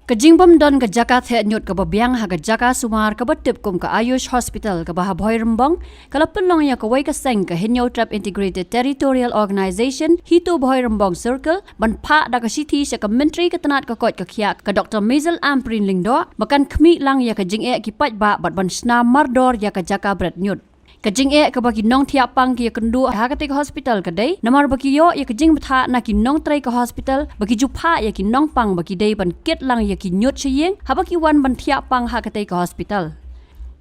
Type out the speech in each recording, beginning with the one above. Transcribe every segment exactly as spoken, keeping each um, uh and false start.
Ka jingbym don ka jaka theh ñiut kaba biang ha ka jaka sumar kaba tip kum ka Ayush Hospital kaba ha Bhoirymbong, ka la pynlong ïa kawei ka seng ka Hynñiewtrep Integrated Territorial Organization HITO Bhoirymbong Circle ban phah da ka shithi sha ka Myntri ka tnat ka koit ka khiah ka Doktor Maisel Ampareen Lyngdoh ba kan khmih lang ïa ka jingeh ki paidbah bad ban shna mardor ïa ka jaka bret ñiut. Ka jingeh kaba ki nongthiah pang ki ïakynduh ha katei ka hospital ka dei namar ba ki ïoh ïa ka jingbthah na ki nongtrei ka hospital ba ki ju phah ïa ki nongpang ba ki dei ban kit lang ïa ki ñiut sha ïing haba ki wan ban thiah pang ha katei ka hospital.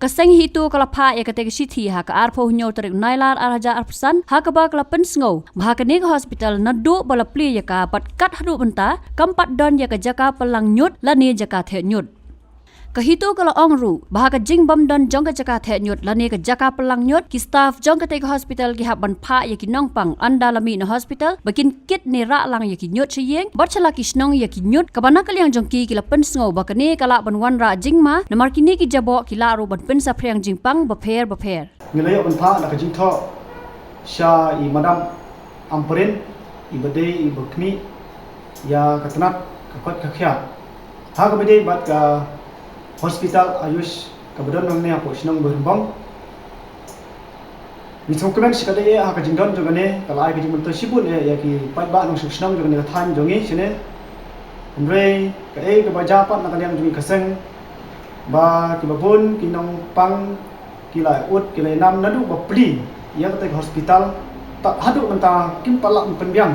Ka seng HITO ka la phah ïa katei ka shithi ha ka arphew hynñiew tarik u Nailar ar hajar arphew san, ha kaba ka la pynsngew ba ha kane ka hospital naduh ba la plie ïa ka bad kat haduh mynta kam pat don ïa ka jaka pynlang ñiut lane jaka theh ñiut. Ka HITO ka la ong ruh ba ha ka jingbym don jong ka jaka theh ñiut lane ka jaka pynlang ñiut, ki staff jong katei ka hospital ki hap ban phah ïa ki nongpang ynda la mih na hospital ba kin kit ne rah lang ïa ki ñiut sha ïing bad sha la ki shnong ïa ki ñiut kaba na ka liang jong ki ki la pynsngew ba kane ka lah ban wanrah jingma namar kine ki jaboh ki lah ruh ban pynsaphriang jingpang bapher bapher. Ngi la ïoh ban phah da ka jingthoh sha i Madam Ampareen, iba dei iba khmih ïa ka tnat ka koit ka khiah ha kaba dei bad ka hospital Ayush kaba don nangne hapoh shnong Bhoirymbong. Ngi sngewkmen shikatdei eh ha ka jingdon jong kane, ka la ai ka jingmyntoi shibun eh ïa ki paidbah nongshong shnong jong kane ka thaiñ jong ngi shane. Hynrei kaei kaba jia pat na ka liang jong ngi ka seng ba kiba bun ki nongpang ki la ud ki la ïanam naduh ba plie ïa katei ka hospital, tad haduh mynta kim pat lah ban pynbiang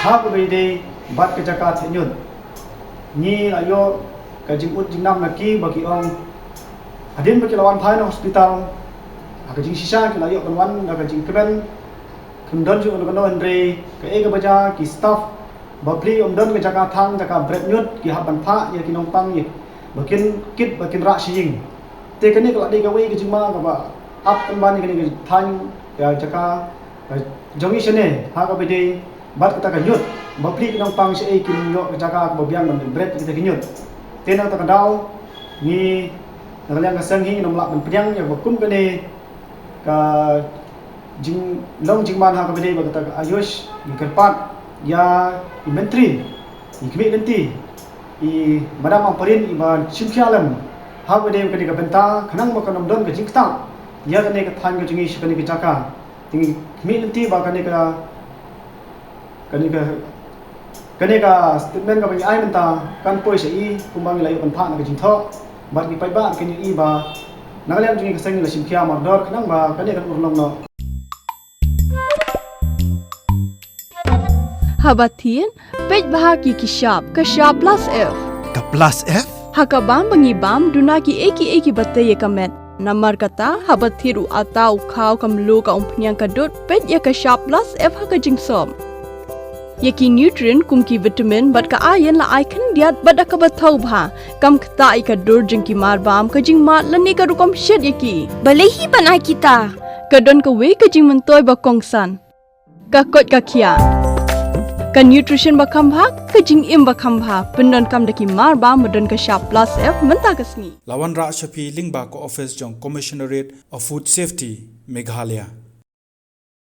ha kaba ïadei bad ka jaka theh ñiut. Ngi la ïoh ka jingud jingnam na ki ba ki ong hadien ba ki la wan phai na hospital, ha ka jingshisha ki la ïoh ban wan da ka jingkmen, kim don jingmut kano kano, hynrei kaei kaba jia, ki staff ba plie ym don ka jaka thang jaka bret ñiut, ki hap ban phah ïa ki nongpang ïa ba kin kit ba kin rah sha ïing. Te kane ka la dei kawei ka jingma kaba ap pynban ïa kane ka thaiñ, ka jaka ka jong ngi shane ha kaba dei bad kata ka ñiut ba plie ki nongpang shaei kin ïoh ka jaka kaba biang ban bret ïa kita ki ñiut. Te na kata ka daw ngi na ka liang ka seng hi ngin ym lah ban pdiang ïa ba kum kane ka jinglong jingman ha kaba dei bad kata ka Ayush, ngi kyrpad ïa i Myntri, i Khmih Lynti, i Madam Ampareen iba shim khia lem ha kaba dei kane ka bynta khnang ba kan ym don ka jingktah ïa kane ka thaiñ ka jong ngi sha kane ka jaka. Te ngi khmih lynti ba kane ka, kane ka, kane ka statement kaba ngi ai mynta kan poi sha i kumba ngi la ïoh ban phah na ka jingthoh bad ki paidbah kin ïohi ba na ka liang jong ngi ka seng ngi la shim khia mardor khnang ba kane kan urlong noh. Haba thied, peit bha ki ki shap, ka shap plus F. Ka plus F? Ha ka bam ba ngi bam, duna kiei kiei kiba tei ïa ka met. Namar kata, haba thied u atta, u khaw, ka mluh, ka umphniang, ka dud, peit ïa ka shap plus F ha ka jingsop. Ïa ki nutrient kum ki vitamin bad ka iron la ai khyndiat bad da kaba thaw bha. Kam ktah ïa ka dur jong ki marbam, ka jingmad lane ka rukom shet ïa ki. Balei hi ban ai kita? Ka don kawei ka jingmyntoi ba kongsan. Ka koit ka khiah. Ka nutrition ba kham bha, ka jingim ba kham bha. Pyndonkam da ki marbam ba don ka shap plus F mynta ka sngi. La wanrah sha phi lyngba ka office jong Commissionerate of Food Safety, Meghalaya.